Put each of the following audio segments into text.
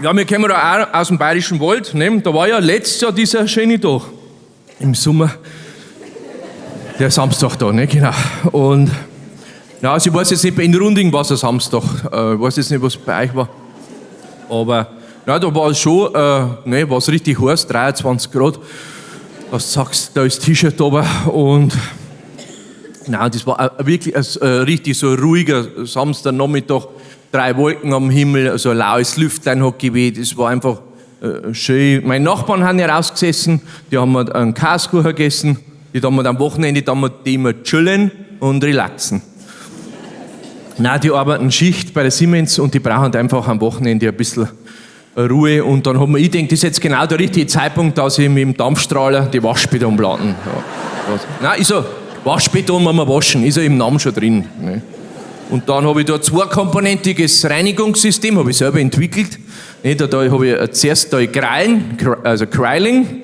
Ja, wir kommen da auch aus dem Bayerischen Wald. Ne? Da war ja letztes Jahr dieser schöne Tag. Im Sommer. Der Samstag da, ne? Genau. Und ja, also ich weiß jetzt nicht, in Runding war es ein Samstag. Ich weiß jetzt nicht, was bei euch war. Aber ja, da war es schon, ne, war es richtig heiß, 23 Grad. Was du sagst, da ist T-Shirt drüber und nein, das war wirklich ein richtig so ein ruhiger Samstagnachmittag. 3 Wolken am Himmel, so ein laues Lüftlein hat geweht. Es war einfach schön. Meine Nachbarn haben ja rausgesessen, die haben einen Käsekuchen gegessen. Die haben wir am Wochenende, da haben wir die immer chillen und relaxen. Nein, die arbeiten Schicht bei der Siemens und die brauchen einfach am Wochenende ein bisschen Ruhe. Und dann haben wir, ich denke, das ist jetzt genau der richtige Zeitpunkt, dass ich mit dem Dampfstrahler die Waschbetonplatten. Ja, was. Nein, ich so, Waschbeton muss man waschen, ist ja im Namen schon drin. Ne? Und dann habe ich da ein zweikomponentiges Reinigungssystem, habe ich selber entwickelt. Ne, da habe ich zuerst da Krallen, also Kralling,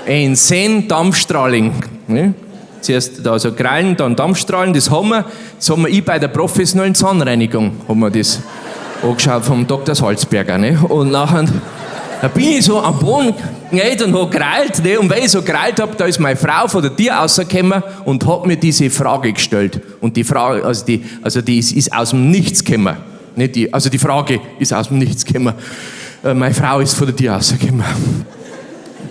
ein Sen Dampfstrahling. Ne? Zuerst da also Krallen, dann Dampfstrahlen, das haben wir. Das haben wir ich bei der professionellen Zahnreinigung, haben wir das angeschaut vom Doktor Salzberger. Ne? Und nachher, da bin ich so am Boden gegangen und hab gerallt, ne? Und weil ich so gerallt hab, da ist meine Frau von der Tür rausgekommen und hat mir diese Frage gestellt. Und die Frage, also die, also die ist, ist aus dem Nichts gekommen. Nicht die, also die Frage ist aus dem Nichts gekommen. Meine Frau ist von der Tür rausgekommen.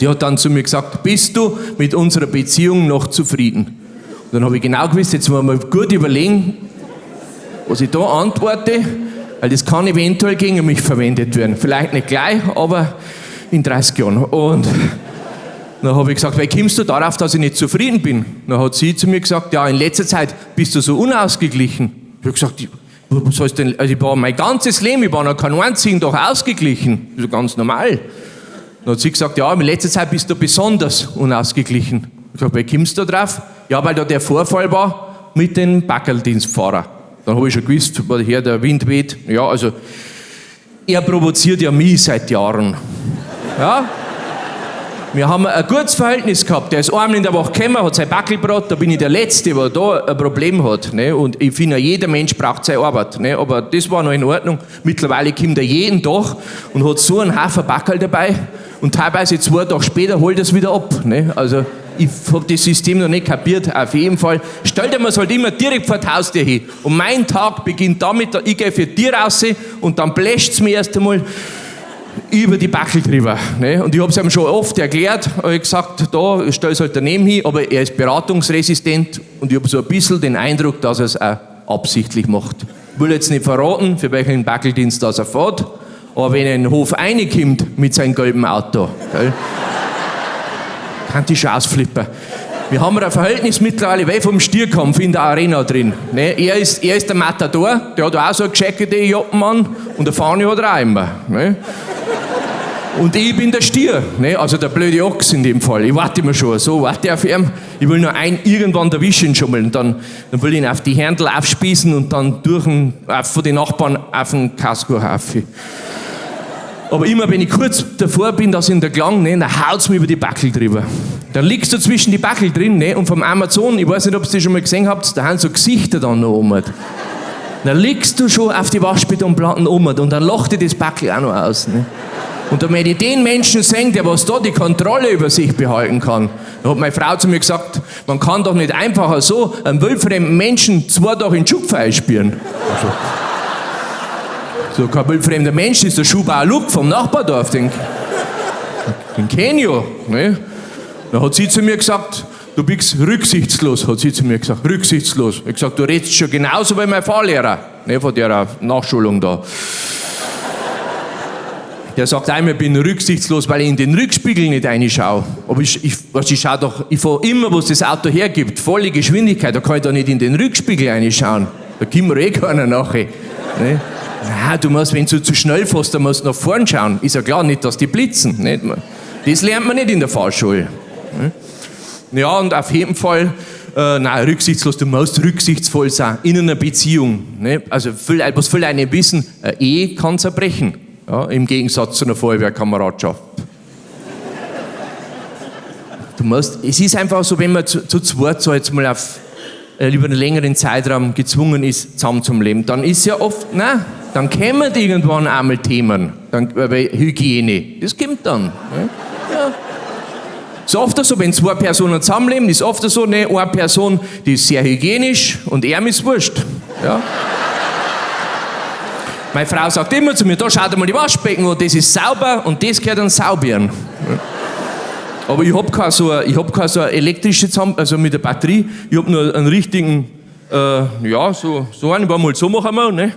Die hat dann zu mir gesagt, bist du mit unserer Beziehung noch zufrieden? Und dann hab ich genau gewusst, jetzt muss man gut überlegen, was ich da antworte, weil das kann eventuell gegen mich verwendet werden. Vielleicht nicht gleich, aber in 30 Jahren. Und dann hab ich gesagt, wie kommst du darauf, dass ich nicht zufrieden bin? Dann hat sie zu mir gesagt, ja, in letzter Zeit bist du so unausgeglichen. Ich hab gesagt, ich, was heißt denn, also ich war mein ganzes Leben, ich war noch keinen einzigen Tag ausgeglichen. Das ist ja ganz normal. Dann hat sie gesagt, ja, in letzter Zeit bist du besonders unausgeglichen. Ich hab gesagt, wie kommst du da drauf? Ja, weil da der Vorfall war mit dem Backerldienstfahrer. Dann hab ich schon gewusst, woher der Wind weht. Ja, also, er provoziert ja mich seit Jahren. Ja? Wir haben ein gutes Verhältnis gehabt. Der ist einmal in der Woche gekommen, hat sein Backelbrot, da bin ich der Letzte, der da ein Problem hat. Ne? Und ich finde, jeder Mensch braucht seine Arbeit. Ne? Aber das war noch in Ordnung. Mittlerweile kommt er jeden Tag und hat so einen Haufen Backerl dabei. Und teilweise 2 Tage später holt er es wieder ab. Ne? Also ich hab das System noch nicht kapiert. Auf jeden Fall stellt er mir's halt immer direkt vor die Haustür hin. Und mein Tag beginnt damit, ich gehe für die Tür raus und dann bläscht's mir erst einmal über die Backel drüber. Ne? Und ich hab's ihm schon oft erklärt, hab ich gesagt, da stell's halt daneben hin, aber er ist beratungsresistent und ich hab so ein bisschen den Eindruck, dass er's auch absichtlich macht. Ich will jetzt nicht verraten, für welchen Backeldienst das er fährt, aber wenn er in den Hof reinkommt mit seinem gelben Auto, gell, kann ich schon ausflippen. Wir haben ein Verhältnis mittlerweile wie vom Stierkampf in der Arena drin. Ne? Er ist der Matador, der hat auch so eine gescheckte Joppen an und eine Fahne hat er auch immer. Ne? Und ich bin der Stier, ne? Also der blöde Ochs in dem Fall. Ich warte immer schon, so warte ich auf ihn. Ich will nur einen irgendwann erwischen schon mal. Und dann will ich ihn auf die Händel aufspießen und dann durch den, auf, von den Nachbarn auf den Kasko auf. Aber immer wenn ich kurz davor bin, dass ich in der Klang, ne, dann haut's mir über die Backel drüber. Dann liegst du zwischen die Backel drin, ne, und vom Amazon, ich weiß nicht, ob ihr das schon mal gesehen habt, da haben so Gesichter dann noch oben. Dann liegst du schon auf die Waschbetonplatten oben und dann lacht dir das Backel auch noch aus. Ne? Und da möchte ich den Menschen sehen, der was da die Kontrolle über sich behalten kann. Da hat meine Frau zu mir gesagt, man kann doch nicht einfach so einen wildfremden Menschen 2 Tage in den Schubfeuer spüren. Also, so kein wildfremder Mensch ist der Schuhbauer Luck vom Nachbardorf, den kenn ich ja. Ne? Dann hat sie zu mir gesagt, du bist rücksichtslos, hat sie zu mir gesagt, rücksichtslos. Ich hab gesagt, du redest schon genauso wie mein Fahrlehrer, ne, von der Nachschulung da. Der sagt einmal, ich bin rücksichtslos, weil ich in den Rückspiegel nicht reinschaue. Aber ich schau doch, ich fahr immer, was das Auto hergibt, volle Geschwindigkeit, da kann ich doch nicht in den Rückspiegel reinschauen. Da kommt mir eh keiner nachher. Ne? Nein, du musst, wenn du zu schnell fährst, dann musst du nach vorn schauen. Ist ja klar, nicht, dass die blitzen. Nicht? Das lernt man nicht in der Fahrschule. Ne? Ja, und auf jeden Fall, nein, rücksichtslos, du musst rücksichtsvoll sein in einer Beziehung. Ne? Also, viel, was viele nicht wissen, eine Ehe kann zerbrechen. Ja, im Gegensatz zu einer Feuerwehrkameradschaft. Du musst, es ist einfach so, wenn man zu zweit so jetzt mal auf, über einen längeren Zeitraum gezwungen ist, zusammen zum Leben, dann ist ja oft, nein, Dann kommen irgendwann einmal Themen. Dann, weil Hygiene, das kommt dann. Ne? Ja. Ist oft so, wenn zwei Personen zusammenleben, ist oft so, ne, eine Person, die ist sehr hygienisch und er ist wurscht. Ja. Meine Frau sagt immer zu mir, da schaut einmal die Waschbecken an, das ist sauber und das gehört an Sauberen. Ja. Aber ich hab keine so, ich hab keine so eine elektrische Zahn, also mit der Batterie, ich hab nur einen richtigen, ja, so einen, war mal so machen wir, ne?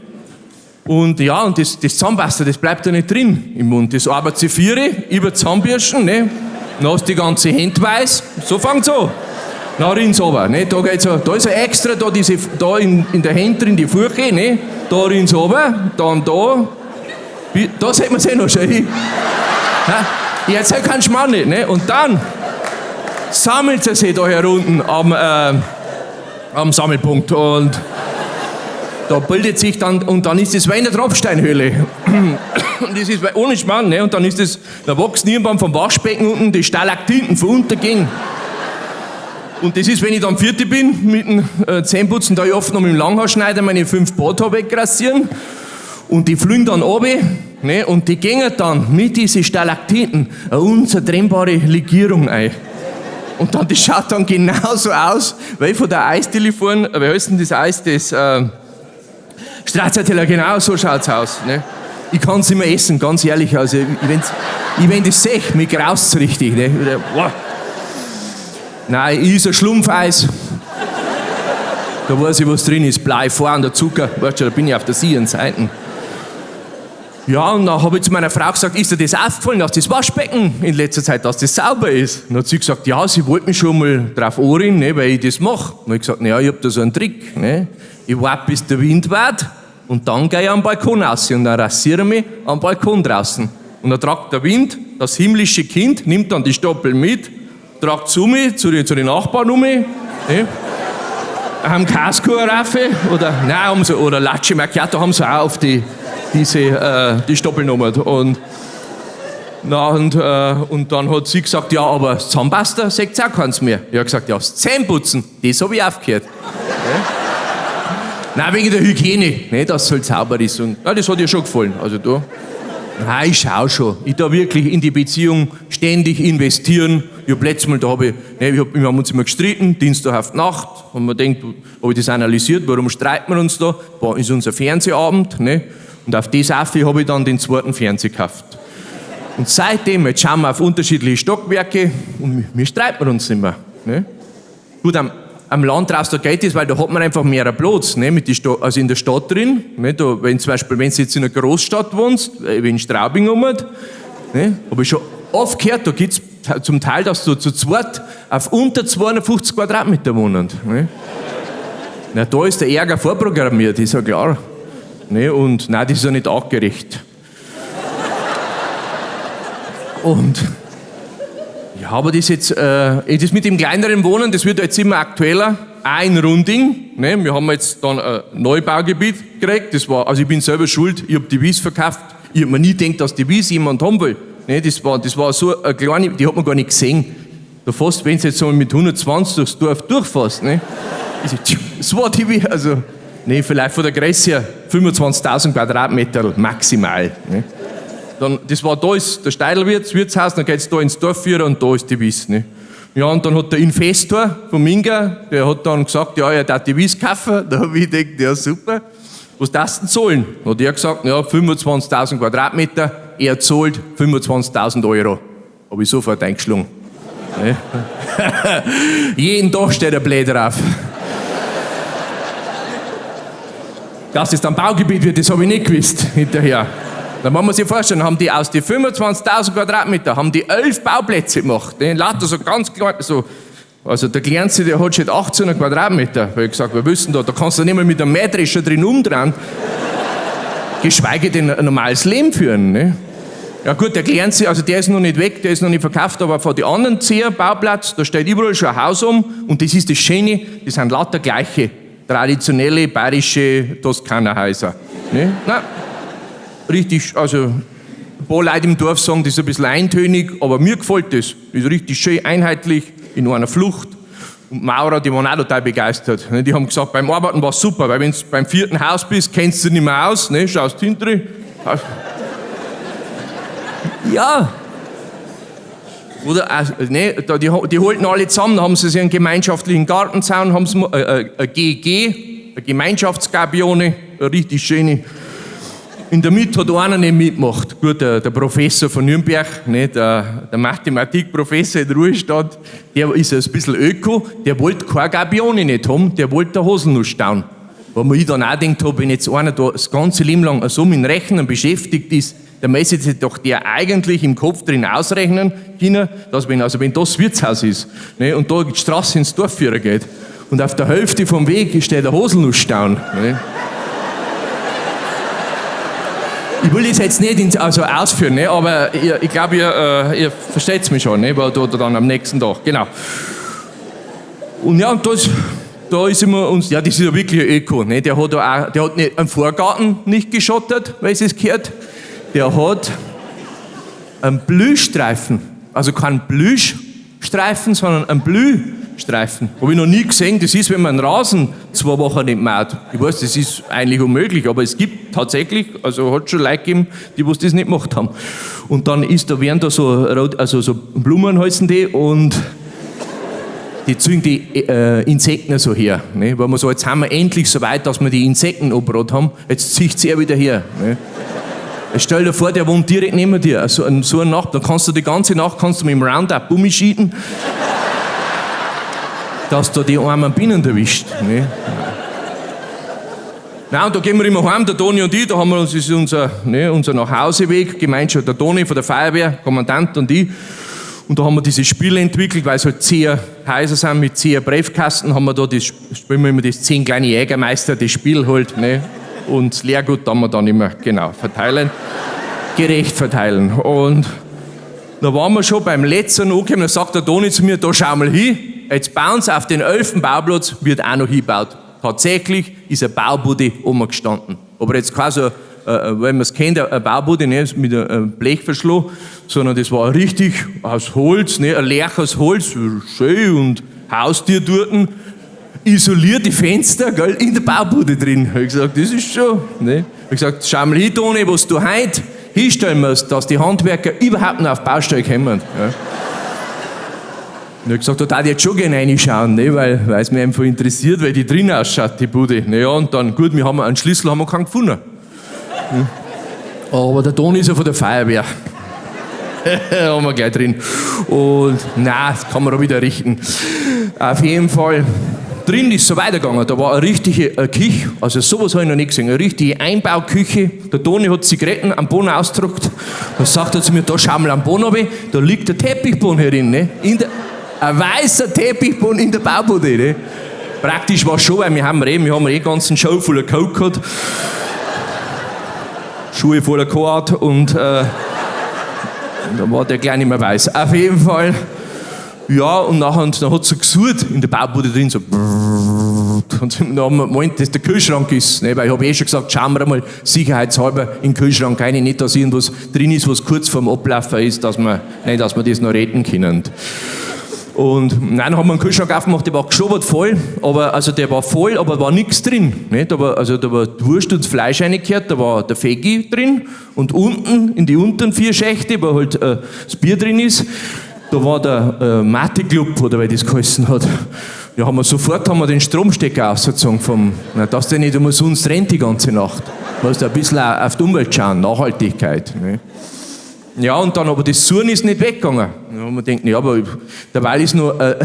Und ja, und das Zahnpasta, das bleibt ja nicht drin im Mund. Das arbeitet sich vier über Zahnbürsten, ne? Dann hast du die ganze Hände weiß, so fängt's an. Dann rinnt's runter, ne? Da geht's ja, da ist ja extra, da, diese, da in der Hand drin die Furche, ne? Da rinnt's runter, dann da. Wie, da sieht man's eh noch schön hin. Ha? Ich erzähl keinen Schmarrn nicht, ne? Und dann sammelt sie sich da herunten am Sammelpunkt und da bildet sich dann, und dann ist das wie in der Tropfsteinhöhle. Und das ist ohne Schmarrn, ne? Und dann ist das, da wachsen irgendwann vom Waschbecken unten die Stalaktiten von untergehen. Und das ist, wenn ich dann fertig bin mit dem Zähneputzen, da ich oft noch mit dem Langhaarschneider meine 5 Barthaare wegrasieren. Und die fliegen dann runter, ne? Und die gehen dann mit diesen Stalaktiten eine unzertrennbare Legierung ein. Und dann, das schaut dann genauso aus, weil von der Eisdiele vorn, wie heißt denn das Eis, das Stracciatella, genau so schaut's aus. Ne? Ich kann's immer essen, ganz ehrlich. Also, ich, wenn's, ich, wenn das seh, mir graust's richtig. Ne? Oder, boah. Nein, ich is ein Schlumpfeis. Da weiß ich, was drin ist. Blei, Fahren, der Zucker. Weißt du, da bin ich auf der sicheren Seite. Ja, und dann hab ich zu meiner Frau gesagt, ist dir das aufgefallen, dass das Waschbecken in letzter Zeit, dass das sauber ist? Und dann hat sie gesagt, ja, sie wollte mich schon mal drauf anreden, ne, weil ich das mach. Und dann hab ich gesagt, naja, ich hab da so einen Trick. Ne? Ich warte, bis der Wind weht und dann geh ich am Balkon raus und dann rasiere ich mich am Balkon draußen. Und dann tragt der Wind, das himmlische Kind, nimmt dann die Stoppel mit, tragt zu mir, zu den Nachbarn um mich, ne? Haben Kasko raffe oder, nein, haben sie, oder Latte Macchiato haben sie auch auf die, diese die Stoppelnummer. Und, na, und dann hat sie gesagt, ja, aber Zahnpasta sagt auch keins mehr. Ich hab gesagt, ja, das Zähneputzen, das hab ich aufgehört. Ja? Nein, wegen der Hygiene, ne, dass es halt sauber ist. Und, ja, das hat ihr schon gefallen. Also da. Nein, ich schau schon. Ich da wirklich in die Beziehung ständig investieren. Ich hab letztes Mal, da hab ich, ne, ich hab, wir haben uns immer gestritten, Dienstag auf die Nacht. Und man denkt, hab ich das analysiert, warum streiten wir uns da? War, ist unser Fernsehabend, ne? Und auf das Affe hab ich dann den zweiten Fernseher gekauft. Und seitdem, jetzt schauen wir auf unterschiedliche Stockwerke und wir streiten uns nicht mehr. Ne? Gut, am Land raus, da geht das, weil da hat man einfach mehr Platz, ne? Mit die Sto-, also in der Stadt drin. Ne? Da, wenn zum Beispiel, wenn du jetzt in einer Großstadt wohnst, wie in Straubing rum, ne? Hab ich schon oft gehört, da gibt's zum Teil, dass du zu zweit auf unter 250 Quadratmeter wohnen. Ne? Na, da ist der Ärger vorprogrammiert, ist ja klar. Ne? Und nein, das ist ja nicht artgerecht. Und ja, aber das jetzt das mit dem kleineren Wohnen, das wird jetzt immer aktueller. Auch in Runding, ne? Wir haben jetzt dann ein Neubaugebiet gekriegt. Das war, also ich bin selber schuld, ich hab die Wies verkauft. Ich hab mir nie gedacht, dass die Wies jemand haben will. Ne? Das war, das war so eine kleine, die hat man gar nicht gesehen. Da fährst, wenn du jetzt so mit 120 durchs Dorf durchfährst, ne? Ich so, tschu, das war die Wies, also, ne, vielleicht von der Größe her 25.000 Quadratmeter maximal. Ne? Dann, das war, da ist der Steidelwirt, das Wirtshaus, dann geht's da ins Dorf führen und da ist die Wies. Ne? Ja, und dann hat der Investor vom Minga, der hat dann gesagt, ja, er darf die Wies kaufen. Da hab ich gedacht, ja super, was darfst du denn zahlen? Dann hat er gesagt, ja, 25.000 Quadratmeter, er zahlt 25.000 Euro. Hab ich sofort eingeschlagen. Ne? Jeden Tag steht der Blä drauf. Dass es dann Baugebiet wird, das hab ich nicht gewusst hinterher. Da muss man sich vorstellen, haben die aus den 25.000 Quadratmeter, haben die 11 Bauplätze gemacht. Ne? Lauter so ganz klein, so, also der Kleinste, der hat schon 18 Quadratmeter. Weil ich gesagt, wir wissen da, da kannst du nicht mehr mit einem Mähdrescher drin umdrehen. Geschweige denn ein normales Leben führen. Ne? Ja gut, der Kleinste, also der ist noch nicht weg, der ist noch nicht verkauft, aber von den anderen 10 Bauplatz, da steht überall schon ein Haus um und das ist das Schöne, das sind lauter gleiche, traditionelle bayerische Toskana-Häuser. Ne? Nein. Richtig, also ein paar Leute im Dorf sagen, das ist ein bisschen eintönig, aber mir gefällt das. Das ist richtig schön einheitlich, in einer Flucht. Und Maurer, die waren auch total begeistert. Ne? Die haben gesagt, beim Arbeiten war es super, weil wenn du beim vierten Haus bist, kennst du dich nicht mehr aus, ne? Schaust hinter. Ja. Oder, ne, die holten alle zusammen, da haben sie sich einen gemeinschaftlichen Gartenzaun, haben sie eine GG, eine Gemeinschaftsgabione, eine richtig schöne. In der Mitte hat einer nicht mitgemacht. Gut, der Professor von Nürnberg, ne, der Mathematikprofessor in Ruhestand, der ist ein bisschen öko, der wollte keine Gabione nicht haben, der wollte eine Haselnuss stauen. Wo ich dann auch gedacht habe, wenn jetzt einer da das ganze Leben lang so mit dem Rechnen beschäftigt ist, dann müsste sich doch der eigentlich im Kopf drin ausrechnen können, dass wenn das Wirtshaus ist, ne, und da die Straße ins Dorf führen geht und auf der Hälfte vom Weg steht der Haselnussstaun. Ne. Ich will das jetzt nicht ausführen, ne, aber ich glaube, ihr versteht es mich schon, ne, weil da dann am nächsten Tag, genau. Und ja, und da ist immer uns, ja, das ist ja wirklich ein Öko, ne, der hat auch, der hat nicht, einen Vorgarten nicht geschottet, weil es gehört. Der hat einen Blühstreifen, also keinen Plüschstreifen, sondern einen Blühstreifen. Habe ich noch nie gesehen, das ist, wenn man einen Rasen 2 Wochen nicht mäht. Ich weiß, das ist eigentlich unmöglich, aber es gibt tatsächlich, also hat schon Leute gegeben, die was das nicht gemacht haben. Und dann ist da, werden da so, also so Blumen heißen die und die ziehen die Insekten so her. Ne? Weil man so, jetzt haben wir endlich so weit, dass wir die Insekten abgerot haben, jetzt zieht sie er wieder her. Ne? Stell dir vor, der wohnt direkt neben dir, also so eine Nacht, dann kannst du die ganze Nacht kannst du mit dem Roundup umschieten, dass du die armen Bienen erwischt. Ne? Nein, und da gehen wir immer heim, der Toni und ich, da haben wir uns, ist unser, ne, unser Nachhauseweg, gemeinsam der Toni von der Feuerwehr, Kommandant und ich. Und da haben wir dieses Spiel entwickelt, weil es halt 10 Häuser sind mit 10 Briefkasten, haben wir da das, spielen wir immer das 10 kleine Jägermeister, das Spiel halt, ne? Und das Leergut haben wir dann immer, genau, verteilen, gerecht verteilen. Und da waren wir schon beim letzten angekommen, da sagt der Toni zu mir, da schau mal hin, jetzt bauen sie auf den 11. Bauplatz, wird auch noch hingebaut. Tatsächlich ist eine Baubude oben gestanden. Aber jetzt kein so, wenn man es kennt, eine Baubude, ne, mit einem Blechverschluss, sondern das war richtig aus Holz, ne, ein Lerch aus Holz, schön und Haustier dort. Isolierte Fenster, gell, in der Baubude drin. Hab ich gesagt, das ist schon. Ne? Hab ich gesagt, schau mal hin, Toni, was du heute hinstellen musst, dass die Handwerker überhaupt noch auf Baustelle kommen. Ja. Und ich hab gesagt, da darf ich jetzt schon gerne reinschauen, ne, weil es mich einfach interessiert, weil die drin ausschaut, die Bude. Naja, und dann, gut, wir haben einen Schlüssel, haben wir keinen gefunden. Hm. Aber der Toni ist ja von der Feuerwehr. Haben wir gleich drin. Und nein, das kann man auch wieder richten. Auf jeden Fall. Drin ist so weitergegangen, da war eine richtige Küche, also sowas habe ich noch nicht gesehen, eine richtige Einbauküche. Der Toni hat Zigaretten am Boden ausgedruckt. Dann sagt er zu mir, da schau mal am Boden runter, da liegt der Teppichboden herin, ne? Ein weißer Teppichboden in der Baubude, ne? Praktisch war es schon, weil wir haben eh ganzen Show voller Coke gehabt. Schuhe voller Koat und da war der gleich nicht mehr weiß. Auf jeden Fall. Ja, und nachher, und dann hat es so gesurrt in der Baubude drin, so. Und dann haben wir gemeint, dass der Kühlschrank ist. Ne? Weil ich habe eh schon gesagt, schauen wir mal sicherheitshalber in den Kühlschrank rein, nicht, dass irgendwas drin ist, was kurz vorm Ablaufen ist, dass wir, nicht, dass wir das noch retten können. Und nein, dann haben wir einen Kühlschrank aufgemacht, der war geschobert voll, aber, also der war voll, aber war nichts drin. Nicht? Aber, also da war die Wurst und das Fleisch reingekehrt, da war der Veggie drin und unten, in die unteren 4 Schächte, wo halt das Bier drin ist, da war der Mate-Club, oder wie das geheißen hat. Ja, haben wir sofort haben wir den Stromstecker ausgezogen, vom, na, dass der nicht umsonst rennt die ganze Nacht. Man muss da ein bisschen auch auf die Umwelt schauen, Nachhaltigkeit. Ne? Ja, und dann, aber das Surren ist nicht weggegangen. Da haben wir gedacht, ja, aber derweil ist noch eine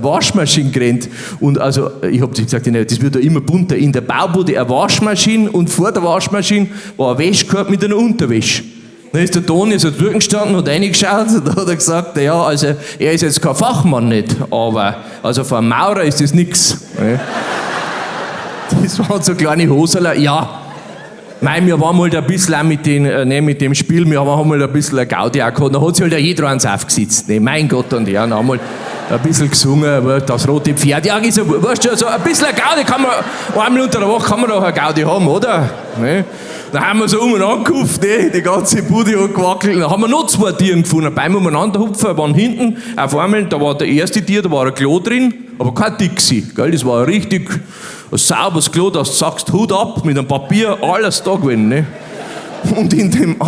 Waschmaschine gerannt. Und also, ich hab gesagt, das wird ja immer bunter. In der Baubude eine Waschmaschine und vor der Waschmaschine war ein Wäschkorb mit einer Unterwäsche. Dann ist der Toni so durchgestanden, hat reingeschaut und hat er gesagt, ja, also er ist jetzt kein Fachmann nicht, aber also von einem Maurer ist das nix. Das waren so kleine Hoserl, ja. Nein, wir waren halt ein bisschen auch mit, den, ne, mit dem Spiel, wir haben halt ein bisschen eine Gaudi auch gehabt, da hat sich halt auch jeder eins aufgesetzt. Ne? Mein Gott und ja, dann haben wir Ein bisschen gesungen, das rote Pferd. Ja, ist ja, weißt du, so ein bisschen eine Gaudi kann man, einmal unter der Woche kann man doch eine Gaudi haben, oder? Ne? Dann haben wir so umeinander gehupft, ne? Die ganze Bude hat gewackelt. Dann haben wir noch zwei Tiere gefunden, beim umeinander hupfen, waren hinten, auf einmal, da war der erste Tier, da war ein Klo drin, aber kein Dixi, gell? Das war ein richtig ein sauberes Klo, dass du sagst, Hut ab, mit einem Papier, alles da gewesen, ne? Und in dem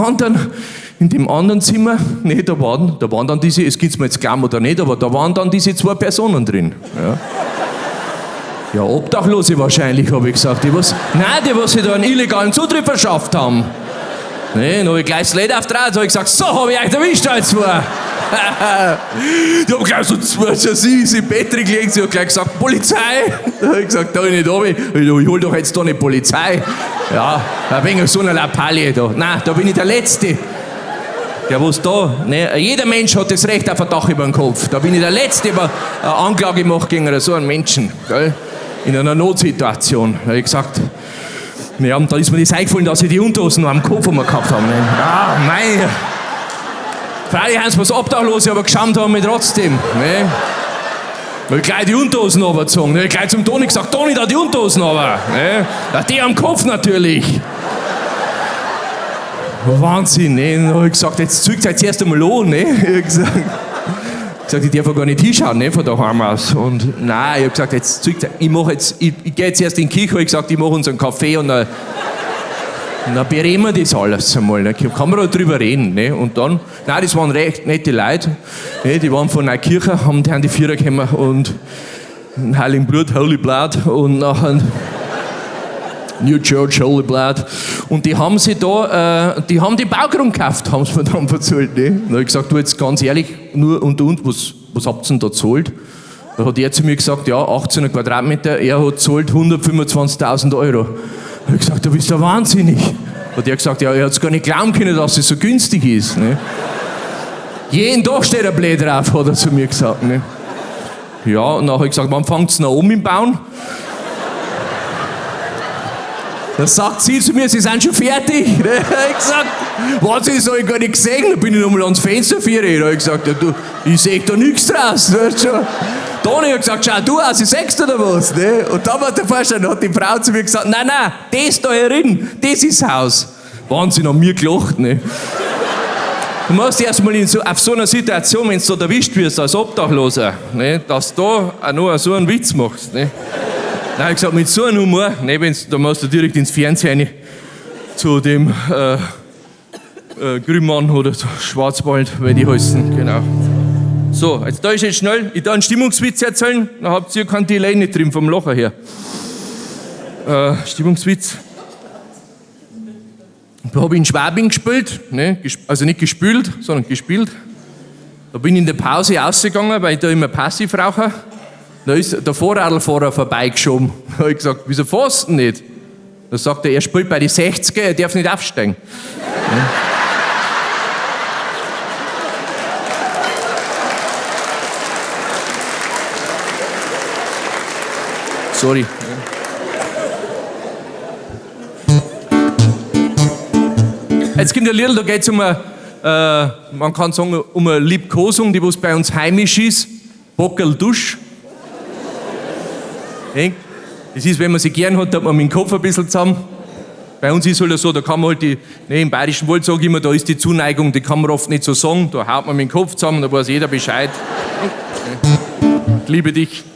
anderen Zimmer, ne, da waren dann diese, es gibt's mir jetzt glauben oder nicht, aber da waren dann diese zwei Personen drin. Ja, ja, Obdachlose wahrscheinlich, habe ich gesagt. Die was, nein, die was sich da einen illegalen Zutritt verschafft haben. Ne, dann habe ich gleich das Leder aufgetragen, habe ich gesagt, so habe ich euch erwischt, als zwei. Die haben gleich so zwei, so sie ist im Bett drin gelegt, sie hat gleich gesagt, Polizei. Da habe ich gesagt, da ich nicht runter, ich hol doch jetzt da nicht Polizei. Ja, ein wenig so eine Lappalie da. Nein, da bin ich der Letzte. Der was da, ne? Jeder Mensch hat das Recht auf ein Dach über den Kopf. Da bin ich der Letzte, der eine Anklage macht gegen so einen Menschen. Gell? In einer Notsituation. Da habe ich gesagt, ja, und da ist mir das eingefallen, dass sie die Unterhosen noch am Kopf gehabt haben. Ne? Ah, mei. Freilich haben sie was Obdachlose, aber geschaut haben wir trotzdem. Ne? Da hab ich gleich die Unterhosen runtergezogen. Ne? Gleich zum Toni gesagt, Toni, da die Unterhosen runter. Ne? Ja, die am Kopf natürlich. Wahnsinn, ne? Dann hab ich gesagt, jetzt zieht euch zuerst einmal an, ne? Ich hab gesagt, ich darf ja gar nicht hinschauen, ne, von daheim aus. Und nein, ich hab gesagt, jetzt zieht euch, ich geh jetzt erst in die Küche, hab ich gesagt, ich mach uns einen Kaffee und dann bereden wir das alles einmal, ne? Kann man da drüber reden, ne? Und dann, nein, das waren recht nette Leute, ne? Die waren von Neukirchen, haben die an die Vierer gekommen und Heiligen Blut, Holy Blood und nachher New Church, Holy Blood. Und die haben sie da, die haben den Baugrund gekauft, haben sie mir dann erzählt. Ne? Dann hab ich gesagt, du jetzt ganz ehrlich, nur unter uns, was habt ihr denn da gezahlt? Da hat er zu mir gesagt, ja, 18 Quadratmeter, er hat gezahlt 125.000 Euro. Da hab ich gesagt, du bist ja wahnsinnig. Hat er gesagt, ja, er hat's gar nicht glauben können, dass es so günstig ist. Ne? Jeden Tag steht ein Blä drauf, hat er zu mir gesagt. Ne? Ja, und dann hab ich gesagt, wann fängt's noch an mit dem Bauen? Da sagt sie zu mir, sie sind schon fertig. Da hab ich gesagt, was, das hab ich gar nicht gesehen. Da bin ich nochmal ans Fenster gefahren. Da hab ich gesagt, ja, du, ich seh da nichts draus. Weißt schon. Toni hat gesagt, schau du aus, ich sehst du da was. Ne? Und dann war der Vorstand, hat die Frau zu mir gesagt, nein, nein, das da herin, das ist das Haus. Wahnsinn, haben wir gelacht. Ne? Du musst erst mal auf so einer Situation, wenn du da erwischt wirst als Obdachloser, ne, dass du da auch noch so einen Witz machst. Ne? Dann hab ich gesagt, mit so einem Humor, ne, da musst du direkt ins Fernsehen rein, zu dem Grünmann oder so, Schwarzwald, wie die heißen, genau. So, jetzt da ist jetzt schnell, ich darf einen Stimmungswitz erzählen, dann habt ihr kein Delay nicht drin vom Lachen her. Stimmungswitz. Da hab ich in Schwabing gespielt, ne, also nicht gespült, sondern gespielt. Da bin ich in der Pause rausgegangen, weil ich da immer passiv rauche. Da ist der Vorradlfahrer vorbeigeschoben. Da hab ich gesagt, wieso fährst du denn nicht? Da sagt er, er spielt bei den 60er, er darf nicht aufsteigen. Ja. Sorry. Jetzt kommt der Liedl, da geht's um eine, man kann sagen, um eine Liebkosung, die was bei uns heimisch ist. Bockeldusch. Das ist, wenn man sie gern hat, hat man mit dem Kopf ein bisschen zusammen. Bei uns ist halt so, da kann man halt die, ne, im Bayerischen Wald sage ich immer, da ist die Zuneigung, die kann man oft nicht so sagen, da haut man mit dem Kopf zusammen, da weiß jeder Bescheid. Ich liebe dich.